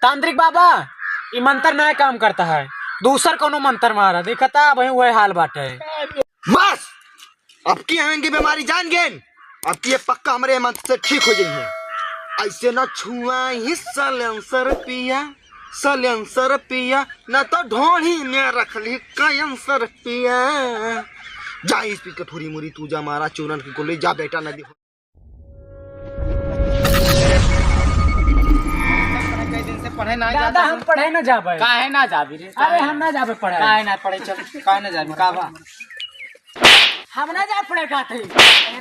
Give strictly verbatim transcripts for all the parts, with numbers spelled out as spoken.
तांत्रिक बाबा, ई मंत्र नाहीं काम करत है, दूसर कउनो मंत्र मारा। देखत हा, अबहीं उहइ हाल बाटइ। बस, अब की है इनकी बीमारी जान गेन। अब की ये पक्का हमरे मंत्र से ठीक होइ जइहैं। अइसे न छुआइहीं सलेंसर पिया, सलेंसर पिया, न तो ढोढ़ी में रख ली कैंसर पिया। जा इस पी के फुरी मुरी तू जा मारा चूरन की गोली, जा बेटा नदी। कई दिन से पढ़े ना दादा, जाता हम है। पढ़े ना जाबे। काहे ना जाबी रे? अरे, हम ना जाबे पढ़े। काहे ना पढ़े? चल, काहे ना जाबी? का बा? हम ना जा पढ़े खातिर।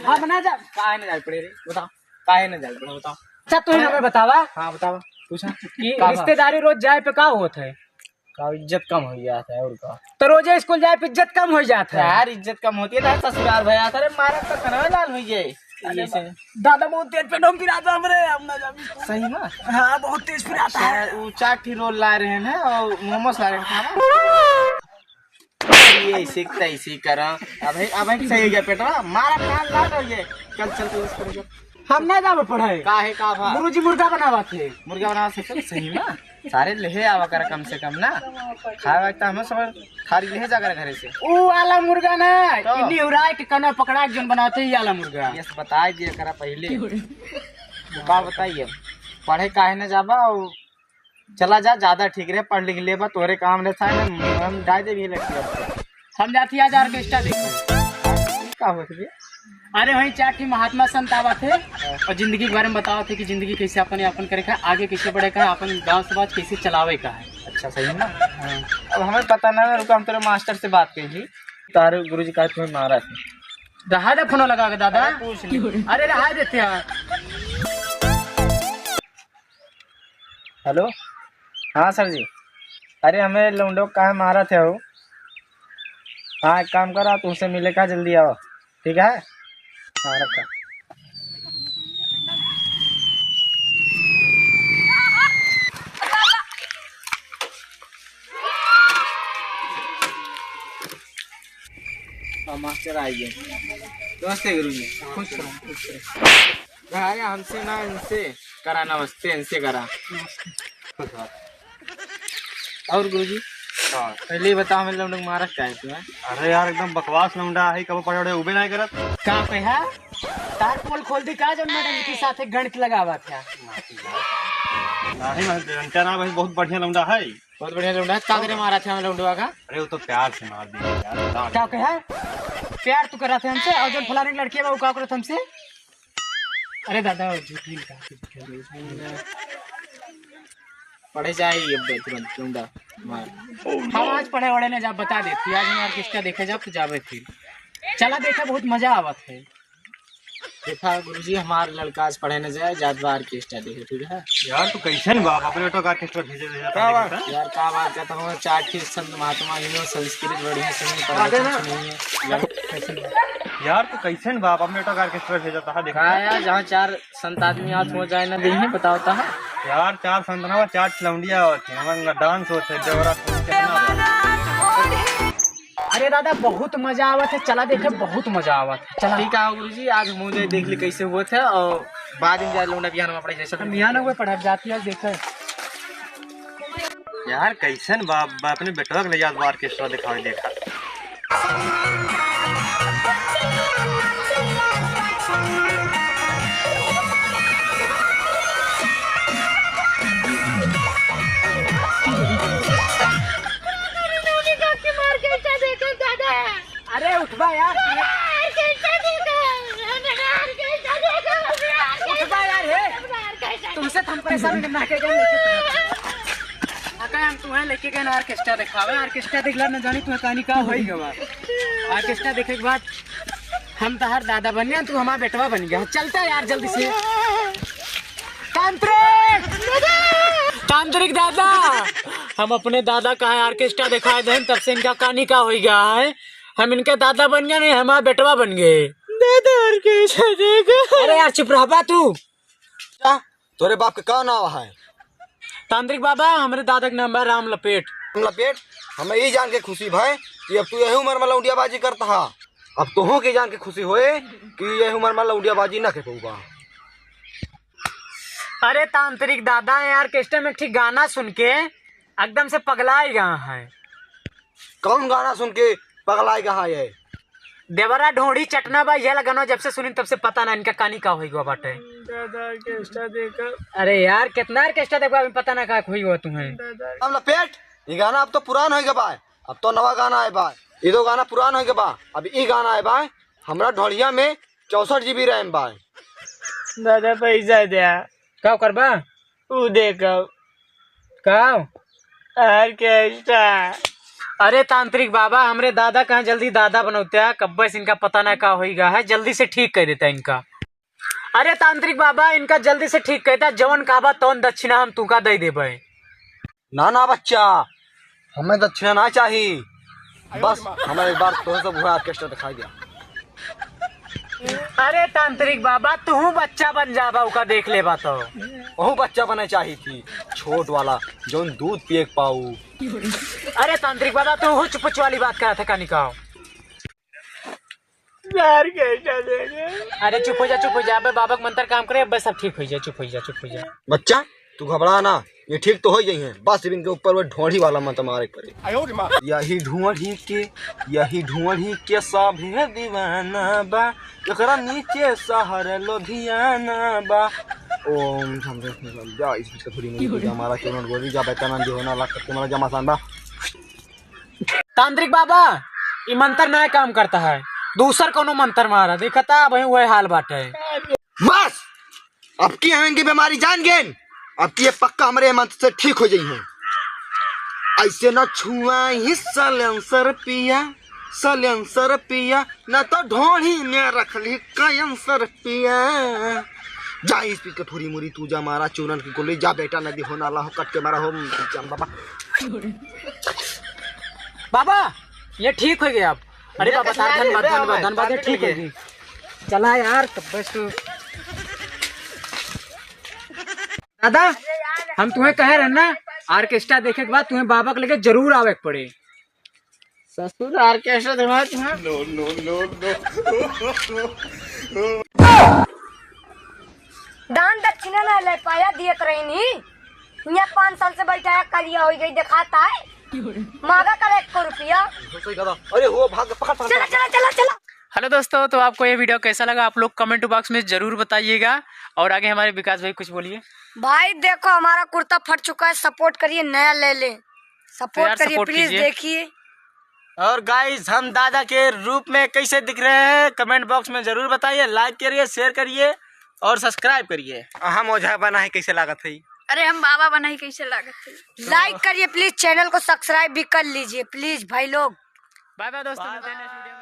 हम ना जा। काहे ना जाबी पढ़े रे? बताओ, काहे ना जाबी पढ़े? बताओ। अच्छा, तू ही हमें बतावा। हाँ, बतावा। पूछा। कि का बा? रिश्तेदारी रोज जाए पे का होत है? का इज्जत कम होइ जात है, और का? तो रोजे स्कूल जाए पे इज्जत कम होइ जात है। यार, इज्जत कम होती है ना, ससुराल भया था रे, मारा तो कनवे लाल होइ जाए। अरे ऐसे। दादा, बहुत तेज पेट में पिराता हमरे, हम ना जाबी। सही में? हाँ, बहुत तेज पिराता है। शायद वो चार ठी रोल ला रहे हैं और मोमोज ला रहे हैं खाना। ये ऐसे तैसे करा। अब है, अब है सही हो गया पेटवा, मारा कान लाल हो गए। चल, चल, चल, चल, चल। हम ना जाबे पढ़े। काहे, का भा? गुरुजी मुर्गा बनावा थे। मुर्गा बनावा थे, चल, सही में? सारे लेहे आवा करा कम से कम ना। खाए वाए त हमें सब थारी लेहे जा करा घरे से। ऊ वाला मुर्गा ना, तो? इन्हीं उराय के कनो पकड़ा के जोन बनाते ही वाला मुर्गा। ये सब बताई दिया करा पहिले। तो का बताइए, पढ़े काहे ना जाबा? और चला जा, ज्यादा ठीक रहे, पढ़ लिख लेबा, तोरे काम रहता है ना, हम डाल दे भी लड़की। हम जाती आज ऑर्केस्ट्रा देखे। का होत बे? अरे, वहीं चार ठी महात्मा संत आवत है और जिंदगी के बारे में बतावत है कि जिंदगी कैसे अपन यापन करे का, आगे कैसे बढ़े का, अपन गांव समाज कैसे चलावे का है। अच्छा, सही ना? हाँ। अब हमें पता ना, रुको, हम तेरे मास्टर से बात करी थी, तारे गुरुजी का तुम्हें मारा था। रहा दे फोन लगा के दादा। अरे, पूछ ली। अरे, रहा देते हैं। हेलो, हाँ सर जी, अरे हमें लौंडो काहे मारत है हो? हाँ, एक काम करा, तुमसे मिले का, जल्दी आओ, ठीक है? हाँ, रखा। हाँ, मास्टर आ गए। नमस्ते गुरुजी। खुश रहो, खुश रहो। अरे हमसे ना, इनसे करा नमस्ते, इनसे करा। और गुरुजी, हाँ। पहले ही बताओ, हमें लौंडा मारा क्या है तुम्हें? अरे यार, एकदम बकवास लौंडा है, कब पड़े उबे नहीं करत। का कहा? तार पोल खोल दी का, जो मैडम के साथ एक गणित लगावा था? नहीं, मैं जानता ना भाई, बहुत बढ़िया लौंडा है। बहुत बढ़िया लौंडा है। का करे मारा था हमें लौंडवा का? अरे वो तो प्यार से मार दिया यार। क्या कहा? प्यार तू करा था हमसे, और जो फलाने लड़की है वो का करत हमसे? अरे दादा, झूठ नहीं कहा। पढ़े जाए ये बे तुरंत लौंडा मार। हम आज पढ़े वढ़े ना जा, बता देती, आज हम ऑर्केस्ट्रा देखे जाब तो जाबे फिर। चला देखा, बहुत मजा आवत है। देखा गुरुजी, हमार लड़का आज पढ़े न जाए, जात बा ऑर्केस्ट्रा देखे, ठीक है? यार, तू कैसन बाप, अपने बेटवा का ऑर्केस्ट्रा भेजे रहे का बात? यार, का बात करता हूँ, चार ठे संत महात्मा, इन्हों संस्कृत बढ़िया से नहीं पढ़ा, आगे ना। कुछ नहीं है। यार, कैसन बाप? यार, तू कैसन बाप, अपने बेटवा का ऑर्केस्ट्रा भेजता है, देखा? हाँ यार, जहाँ चार संत आदमी हाथ हो जाए ना, देही बतावता है। यार, चार संत ना, चार चिलौंडिया होते हैं, हमारे डांस होते हैं, देवरा कितना बा? अरे दादा, बहुत मजा आवत है, चला देखे, बहुत मजा आवत है, चला। ठीक है गुरुजी, आज हम जाए देख ली कैसे हुआ था और बाद में जाए लौंडा बिहान में पढ़े जैसे हम बिहान हुए पढ़ब जाती है देखे। यार कैसन बाप, बाप ने बेटवा के ले जात बा ऑर्केस्ट्रा दिखावे देखा। अरे उठबा यार। उठबा यार, हे। तुमसे तो हम परेशान हो गए, ना के गए लेके। अका हम तुम्हें लेके गए ना ऑर्केस्ट्रा दिखावे, ऑर्केस्ट्रा दिखला न जानी तुम्हें कहानी का होई गवा। ऑर्केस्ट्रा देखे के बाद हम तहार दादा बन गए, तू हमारा बेटवा बन गया। चलता यार जल्दी से। तांत्रिक! तांत्रिक दादा, हम अपने दादा का है ऑर्केस्ट्रा दिखाए देन, तब से इनका कहानी का होई गया है। हम इनके दादा बन गए, नहीं हमारा बेटवा बन गए। दादा ऑर्केस्ट्रा देखा। अरे यार चुप रहबा तू। क्या? तोरे बाप के का नाव है? तांत्रिक बाबा, हमरे दादा के नाम बा राम लपेट। राम लपेट, हमें ई जान के खुशी भय कि अब तू यही उम्र में लौंडियाबाजी करता हा। अब तोहू के जान के खुशी होए कि यही उम्र में लौंडियाबाजी ना के पऊबा। अरे तांत्रिक दादा, ये orchestra में एक ठे गाना सुन के एकदम से पगलाए गया है। कौन गाना सुन के पगलाए गया है? देवरा ढोढ़ी चटना बा, ये गाना जब से सुनी तब से पता ना इनका कानी का होई गवा बाटे। दादा, orchestra देखा। अरे यार, कितना orchestra देखा, अभी पता ना का होई गवा तुम्हें। दादा। अब लपेट, ये गाना अब तो पुरान होई गवा बा, अब तो नवा गाना आए बा। ये दो गाना पुरान होई गवा बा, अब ई गाना आए बा, हमरा ढोढ़िया में चौसठ GB RAM बा। दादा, पैसा द्या। का करबा? ऊ देखो। का? Orchestra। अरे तांत्रिक बाबा, हमरे दादा कहाँ जल्दी दादा बनौते हैं, कब्बे से इनका पता ना का होई गया है, जल्दी से ठीक कर देता है इनका। अरे तांत्रिक बाबा, इनका जल्दी से ठीक कर देता, जवन कहबा तवन दक्षिणा हम तुका दे देबे। ना ना बच्चा, हमें दक्षिणा ना चाही, बस हमें एक बार तोहे सब हुआ orchestra दिखाई दिया। अरे तांत्रिक बाबा, तू बच्चा बन जाबा, ओका देख लेबा तो। ओहू बच्चा बने चाही थी, छोट वाला, जौन दूध पिए के पाऊ। अरे तांत्रिक बाबा, तू हुच पुच वाली बात करत है का निकाओ? यार, कैसा देंगे? अरे चुप हो जा, चुप हो जा, अबे बाबा के मंत्र काम करे, अबे सब ठीक हो जाए, चुप हो जा, चुप हो जा। बच्चा, तू घबरा ना, ये ठीक तो हो ही गई हैं। बस इनके ऊपर वो ढोढ़ी वाला मंत्र मारे के पड़े। आयो रे माँ। यही ढोढ़ी के, यही ढोढ़ी के सभे दीवाना बा, एकरा नीचे शहर लुधियाना बा। ओम झम झम झम झम, जा इस बीच का थोड़ी मुझे जा मारा चोरन गोली जा बेटा ना जो ना लाख के मारा जमा सान बा। तांत्रिक बाबा, ई मंत्र नहीं काम करता है, दूसर कोनो मंत्र मारा, देखता वही वही हाल बाटे। बस, अब की है इनकी बीमारी जान गेन, अब की ये पक्का हमरे मंत्र से ठीक हो जाई हैं। ऐसे ना छुआ ही सलेंसर पिया, सलेंसर पिया, ना तो ढोढ़ी में रख ली कैंसर पिया। जा इस पी कठोरी मुरी तू जा मारा चूरन की गोली, जा बेटा नदी हो नाला हो कट के मारा हो चम बाबा। बाबा, ये ठीक हो गया अब। अरे ये बाबा, कठिनाई धन्यवाद, है, धन्यवाद, हमें धन्यवाद, ये ठीक हो गई। चला यार, तब बस तू। दादा, हम तुम्हें कहे रहे ना, orchestra देखे के बाद तुम्हें बाबा के लेके जरूर आवे के पड़े। ससुर orchestra देखा तुम्हें। No, no, no, no। दान दक्षिणा ना ले पाया, दियत रही नहीं। यहाँ पाँच साल से बैठा है, करिया हो गई, दिखाता है। मांगा कर एक को रुपया। सही कहा। अरे हो भाग, पकड़, पकड़, चला, पकड़। चला, चला, चला। हेलो दोस्तों, तो आपको ये video कैसा लगा, आप लोग comment box में जरूर बताइएगा। और आगे हमारे विकास भाई कुछ बोलिए। भाई देखो, हमारा कुर्ता फट चुका है, support करिए, नया ले ले, तो support यार, करिए, support please कीजिए। देखिए। और guys, हम दादा के रूप में कैसे दिख रहे हैं, comment box में जरूर बताइए, like करिए, share करिए और subscribe करिए। हम ओझा बना है, कैसे लागत है? अरे, हम बाबा बना है, कैसे लागत है? Like करिए please, channel को subscribe भी कर लीजिए please भाई लोग। Bye bye दोस्तों, मिलते हैं next video में।